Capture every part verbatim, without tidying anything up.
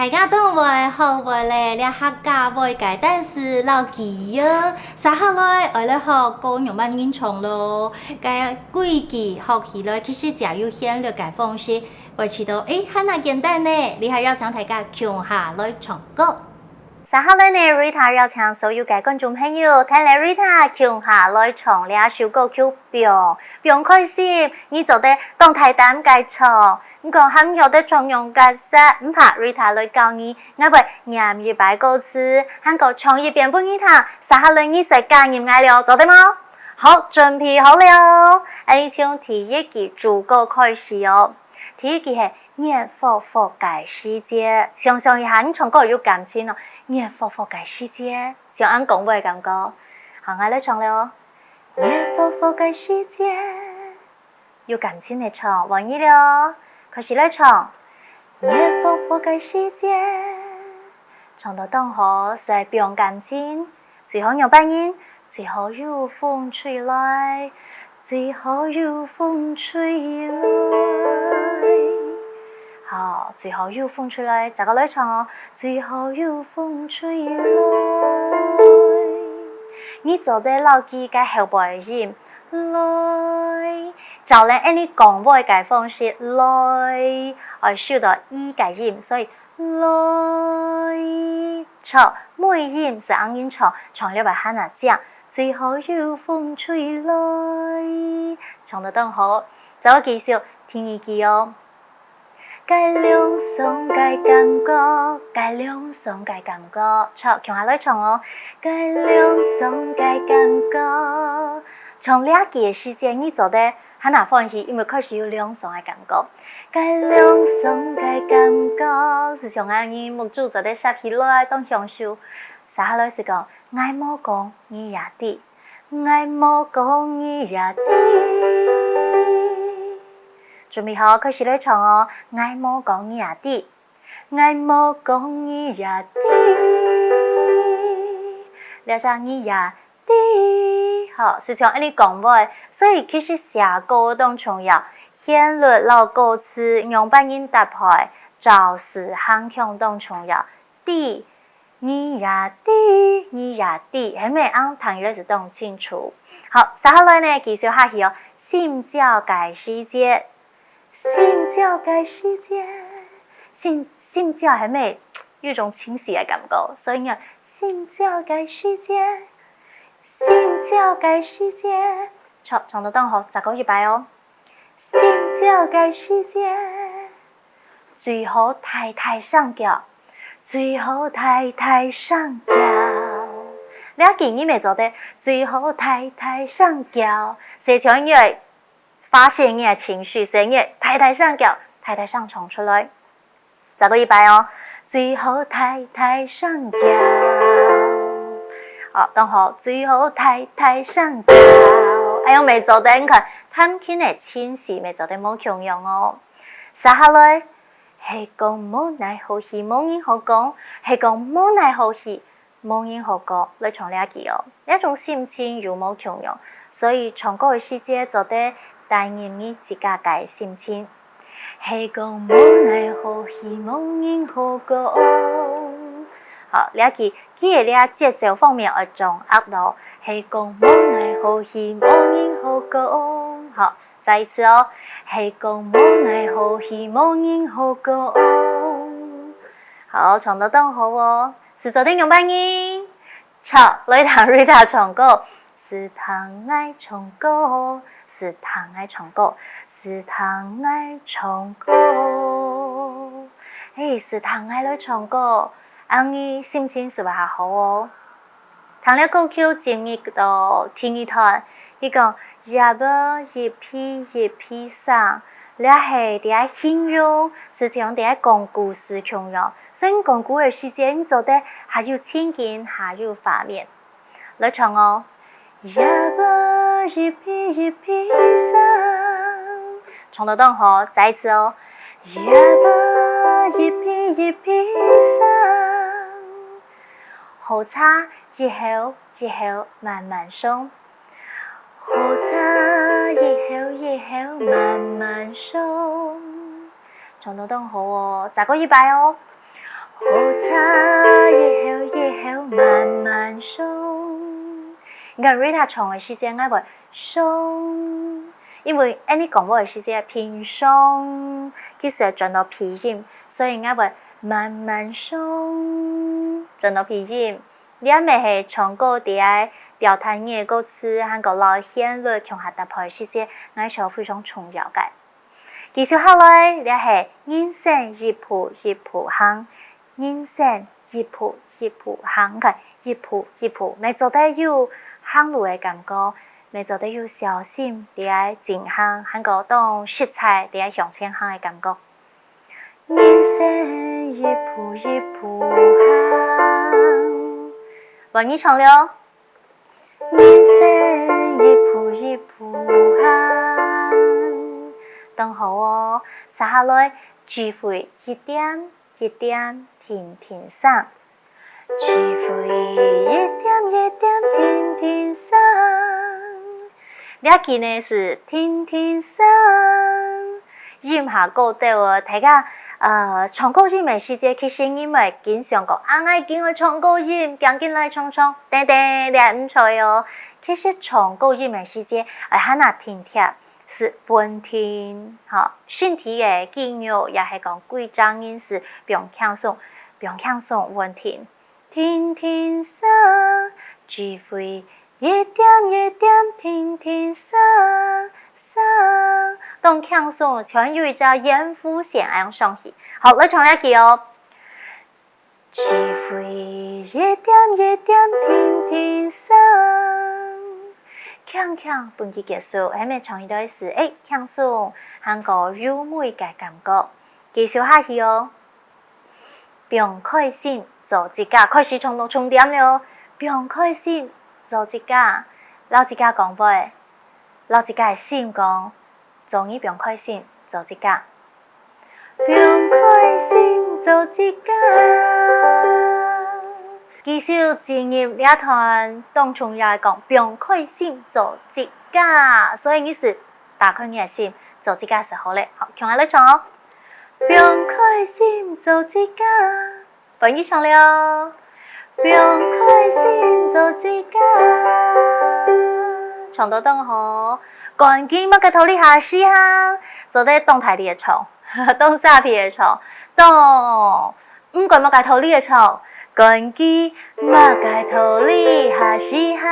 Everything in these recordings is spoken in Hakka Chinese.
大家都會學會了這客家話个單詞摎句仔，接下來愛來學過仰般形唱囉。該規句學起來其實就有簡略个方式，會試著，欸，還較簡單呢。這下邀請大家共下來唱歌。接下來呢，Rita邀請所有个觀眾朋友，跈等Rita共下來唱這首歌曲，放，放開心，你做得當大膽个唱。 你講還毋曉得唱仰結煞，毋怕，Rita來教你。𠊎會唸一擺歌詞，還過唱一遍分你聽，接下來你就加入𠊎了，做得無？好，準備好了。𠊎等從第一句主歌開始哦。第一句係熱火火个時節，想像一下，你唱歌有感情哦。熱火火个時節，像恁講話个感覺。好，𠊎來唱了哦。熱火火个時節， 有感情个唱，換你了，開始來唱。熱火火个時節，唱到當好，就愛放感情，最好仰般形？最好有風吹來，最好有風吹來。好，最好有風吹來，再過來唱哦。最好有風吹來，你做得摎佢个後背音 來，照等𠊎等講話个方式，來，愛收到i个音，所以來。著，尾音就恁樣唱，唱了會還較靚。最好有風吹來，唱到當好。再過繼續第二句哦。 該涼爽个感覺，該涼爽个感覺。著，共下來唱哦。該涼爽个感覺。唱這句个時節，你做得還較歡喜，因為開始有涼爽个感覺。該涼爽个感覺，就像恁樣目珠做得瞌起來，當享受。接下來就講，𠊎無講你也知。 𠊎無講你也知。準備好，開始來唱哦！𠊎無講你也知，𠊎無講你也知，這隻你也知，好，就像恁樣講話，所以其實寫歌當重要，旋律摎歌詞仰般形搭配，照字行腔當重要。知， 你也知，你也知，係無恁樣聽起來就當清楚。好，接下來呢，繼續下去哦。心焦个時節，心焦个時節，心，心焦係無有一種清醒个感覺，所以呢，心焦个時節，心焦个時節，著，唱到當好，再過一擺哦。心焦个時節， 最好大大聲叫，最好大大聲叫。這句你乜做得最好大大聲叫，就像你愛發洩你个情緒，所以你愛大大聲叫，大大聲唱出來。再過一擺哦，最好大大聲叫。好，當好，最好大大聲叫。恁樣乜做得，你看，聽起來情緒乜做得無共樣哦。 接下來，係講無奈何去無人好講，係講無奈何去無人好講，來唱這句哦。這種心情有無共樣，所以唱歌个時節做得帶入你自家个心情。係講無奈何去無人好講。好，這句，記得這節奏方面愛掌握咯。係講無奈何去無人好講。好， 再一次哦，係講無奈何去無人好講。好，唱到當好哦，就做得仰般形？著，來聽Rita唱歌，就聽𠊎唱歌，就聽𠊎唱歌，就聽𠊎唱歌。嘿，就聽𠊎來唱歌，恁樣心情就會較好哦。 聽了歌曲進入到第二段，佢講，葉仔一皮一皮生，這係在形容，就像在講故事共樣。所以講古个時節，你做得較有情景，較有畫面。來唱哦。葉仔一皮一皮生。唱到當好，再一次哦。葉仔一皮一皮生。 好茶一口一口慢慢送，好茶一口一口慢慢送。唱到當好哦，再過一擺哦。好茶一口一口慢慢送。你看Rita唱个時節，𠊎會送，因為恁呢講話个時節平送，其實轉到鼻音，所以𠊎會慢慢送，轉到鼻音。這乜係唱歌在表達你个歌詞，還過摎旋律共下搭配个時節，𠊎想非常重要个。 繼續下來，這係人生一步一步行，人生一步一步行，你看，一步一步，乜做得有行路个感覺，乜做得有小心在進行，還過當實在在向前行个感覺。人生一步一步行，換你唱了。 人生一步一步行。當好哦，接下來，智慧一點一點定定聲。智慧一點一點定定聲。這句呢係定定聲。音下高兜哦，大家，呃，唱高音个時節，其實你乜經常講，啊，𠊎緊愛唱高音，行緊來唱唱，等等，這毋著哦。 其實唱高音个時節，愛還愛定定，係穩定，吼，身體个肌肉也係講歸隻人係放輕鬆，放輕鬆穩定。定定聲，智慧一點一點定定聲，聲，當輕鬆，像有一隻懸浮線恁樣上去。好，來唱這句哦。 智慧一點一點定定聲。輕輕分佢結束，係無唱一段時，誒，輕鬆，還過優美个感覺。繼續下去哦。放開心，做自家，開始唱到重點了哦。放開心，做自家，摎自家講話，摎自家个心講， 做你放開心，做自家。放開心，做自家。繼續進入這段當中也講，放開心，做自家。所以你係打開你个心，做自家就好了。好，共下來唱哦。放開心，做自家。 換你唱了。放開心做自家。唱到當好，根據麼个道理下實行，做得當大力个唱，當沙鼻个唱，當毋管麼个道理个唱，根據麼个道理下實行。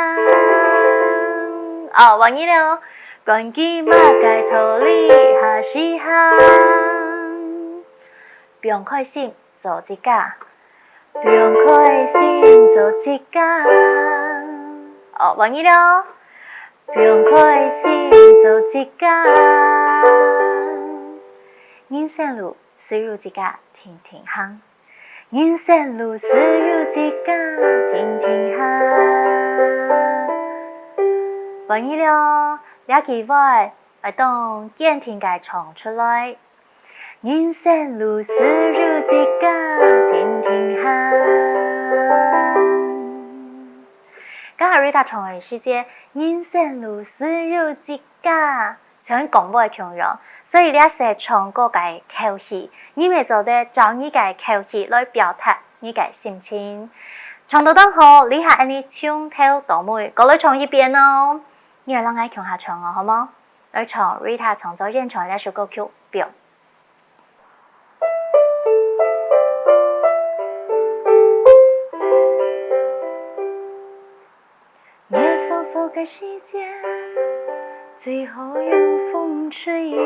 哦，換你了，根據麼个道理下實行。放開心 做自家。放開心做自家。哦，換你了。放開心做自家。人生路只有自家定定行。人生路只有自家定定行。換你了，這句話愛當堅定个唱出來。 人生路只有自家定定行。頭下Rita唱个時節，人生路只有自家，像講話共樣。所以這係唱歌个口氣，你乜做得照你个口氣來表達你个心情。唱到當好，這下𠊎等從頭到尾，過來唱一遍哦。你愛摎𠊎共下唱哦，好無？來唱Rita創作演唱个這首歌曲，Biong。 熱火火个時節，最好有風吹來。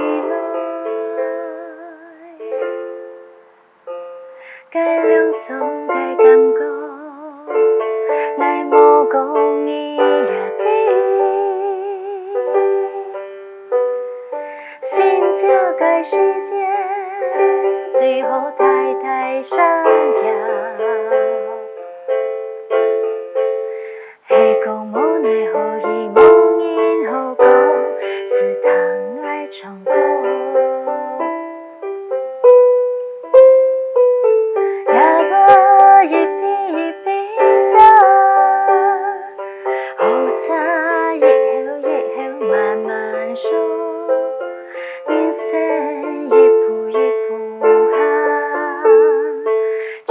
該涼爽个感覺，𠊎無講你也知。心焦个時節，最好大大聲叫。 係講無奈何，已無人好講，只通愛唱歌。也無一杯一杯茶，好茶一口一口慢慢嗦，人生一步一步行，只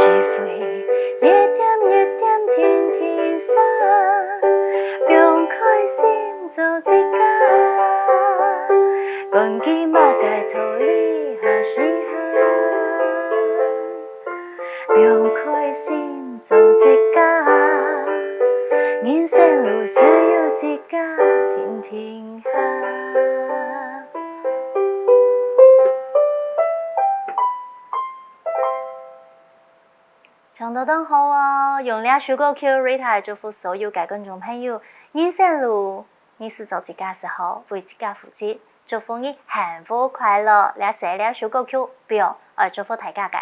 唱到當好哦！用這首歌曲，Rita祝福所有个觀眾朋友，人生路，你係做自家就好，為自家負責。祝福你幸福快樂！這係這首歌曲，表愛祝福大家个。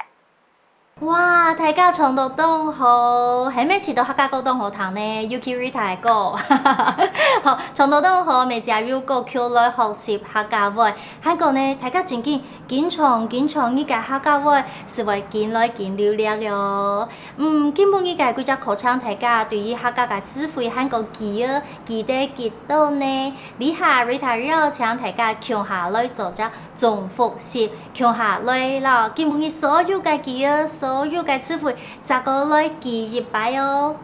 哇，大家唱到當好，係毋係試著客家歌當好聽呢？尤其Rita个歌，好，唱到當好，乜借由歌曲來學習客家話。還過呢，大家真緊 緊唱緊唱，你个客家話就會緊來緊流利哦。嗯，今晡日个幾隻課程，大家對於客家个詞彙還過句仔，記得幾多呢？這下Rita邀請大家共下來做隻總複習，共下來摎今晡日所有个句仔、所有个詞彙，再過來記一擺哦。